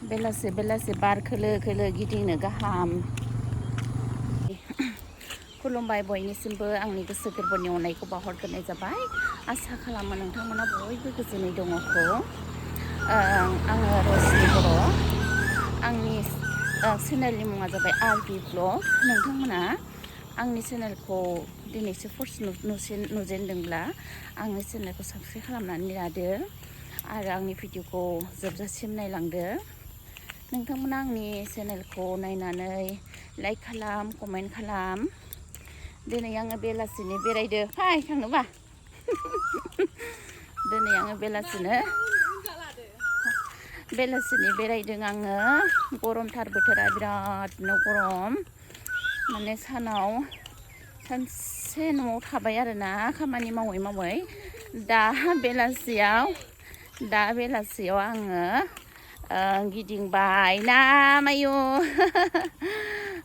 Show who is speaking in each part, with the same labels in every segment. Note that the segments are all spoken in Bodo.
Speaker 1: बेलासे बार खोलो खोलो गिदिंनो गाहाम खुलुमबाय बयनिसिमबो आंनि गोसो गोरबोनि अननायखौ बावहरग्रोनाय जाबाय। आसा खालामो नोंथांमोना बयबो गोजोनै दङखौ। आङो रसनि बर'। आंनि चेनेलनि मुङा जाबाय आरबि ब्लग। नोंथांमोना आंनि चेनेलखौ दिनैसो फार्स्ट नुजेनदोंब्ला आंनि चेनेलखौ साबस्क्राइब खालामनानै लादो आरो आंनि भिडिअखौ जोबजासिम नायलांदो। नोंथांमोना आंनि चेनेलखौ नायनानै लाइक खालाम, कमेन्ट खालाम। दिनै आङो बेलासिनि बेरायदो फाय थांनोबा दिनै आङो बेलासिनि बेरायदों आङो। गरमथार बोथोरा बिरादनो गरम। माने सानसे न'आव थाबाय आरोना खामानि मावै दा बेलासियाव आङो गिदिंबाय ना मायु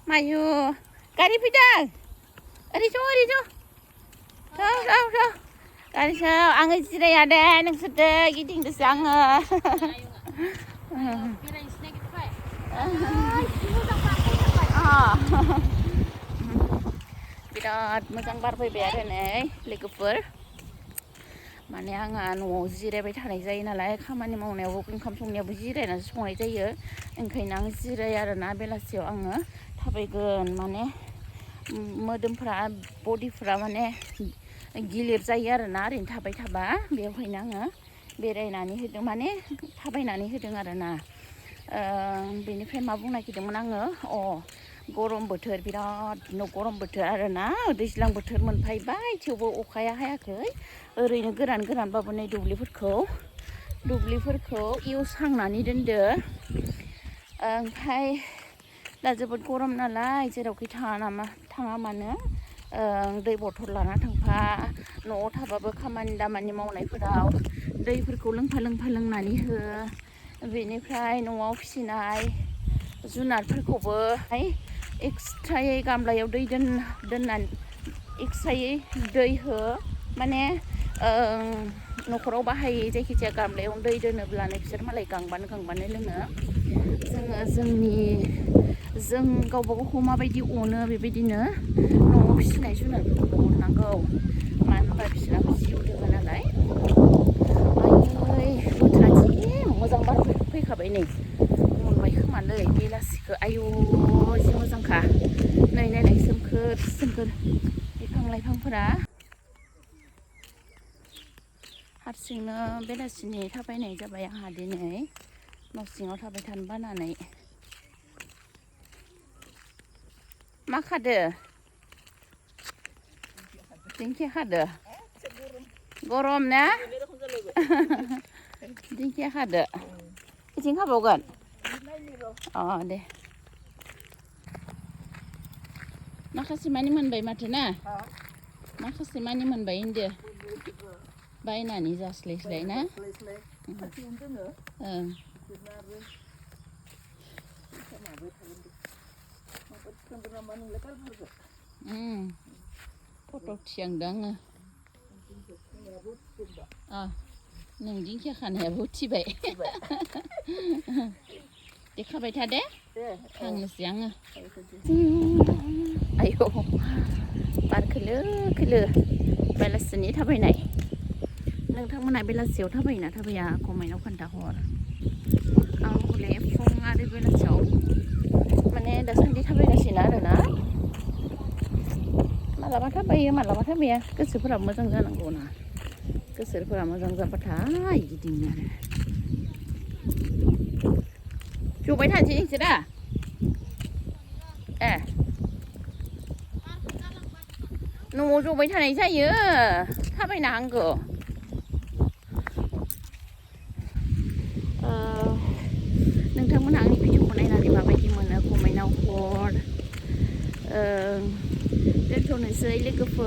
Speaker 1: मायु गारि फैदों ओरै ज' गारिसो आङो जिराया दे नोंसोरदो गिदिंदोसो आङो बिराद मोजां बार फैबाय आरो नै लोगोफोर। माने आंहा न'आव जिरायबाय थानाय जायो नालाय, खामानि मावनायावबो ओंखाम संनायावबो जिरायनानैसो संनाय जायो। ओंखायनो आं जिरायो आरोना। बेलासियाव आङो थाबायगोन, माने मोदोमफ्रा बडिफ्रा माने गिलिर जायो आरोना ओरैनो थाबाय थाबा। बेवहायनो आङो बेरायनानै होदों, माने थाबायनानै होदों आरोना। बेनिफ्राय मा बुंनो नागिरदोंमोन आङो, गरम बोथोर, बिरादनो गरम बोथोर आरोना। दैज्लां बोथोर मोनफैबाय थेवबो अखाया हायाखै। ओरैनो गोरानबाबो नै दुब्लिफोरखौ एवस्रांनानै दोनदो। ओमफ्राय दा जोबोद गरम नालाय जेरावखि थाङा मानो दै बथल लाना थांफा। न'आव थाबाबो खामानि दामानि मावनायफोराव दैफोरखौ लोंफा लोंनानै हो। बेनिफ्राय न'आव फिसिनाय जुनारफोरखौबो एक्सट्रायै गामलायाव दै दोननानै एक्सट्रायै दै हो। माने न'खराव बाहायै जायखिजाया गामलायाव दै दोनोब्लानो बिसोर मालाय गांबानो लोङो। जों गावबा गावखौ माबायदि अनो बेबायदिनो न'आव फिसिनाय जुनारफोरखौबो अननांगौ। मानो होनबा बिसोराबो जिउ दोङो नालाय। बोथोरा जि मोजां बार फैखाबाय नै। मोनबाय खोमालै बेलासिखौ। आयु जि मोजांखा। नै नायलाय सोमखोर बिफां लाइफांफोरा। हारसिंनो बेलासिनि थाबायनाय जाबाय आंहा दिनै। न' सिङाव थाबाय थानो बानानै। मा खादो? दिंखिया खादो? गरम ना? दिंखिया खादो? बेथिं खाबावगोन? दे। माखासे मानि मोनबाय माथो ना? माखासे मानि मोनबाय होनदो। बायनानै जास्लायस्लाय ना? ओं। फट' थिखांदों आङो। नों दिंखिया खानायाबो उथिबाय। दे खाबाय था दे। थांनोसै आङो। आयौ बार खोलो बेलासिनि थाबायनाय। नोंथांमोना बेलासियाव थाबायोना थाबाया कमेन्टआव खोन्थाहर। आं हले फुं आरो बेलासियाव माने दासान्दि थाबायगासिनो आरोना। मालाबा थाबायो मालाबा थाबाया। गोसोफोरा मोजां जानांगौना। गोसोफोरा मोजां जाबाथाय गिदिङो आरो। जबाय थानोसै नोंसोरा? न'आव जबाय थानाय जायो, थाबायनो हांगौ। नोंथांमोनहा आंनि भिडिअखौ नायनानै माबायदि मोनो कमेन्टआव हर। दोनथ'नोसै लोगोफोर।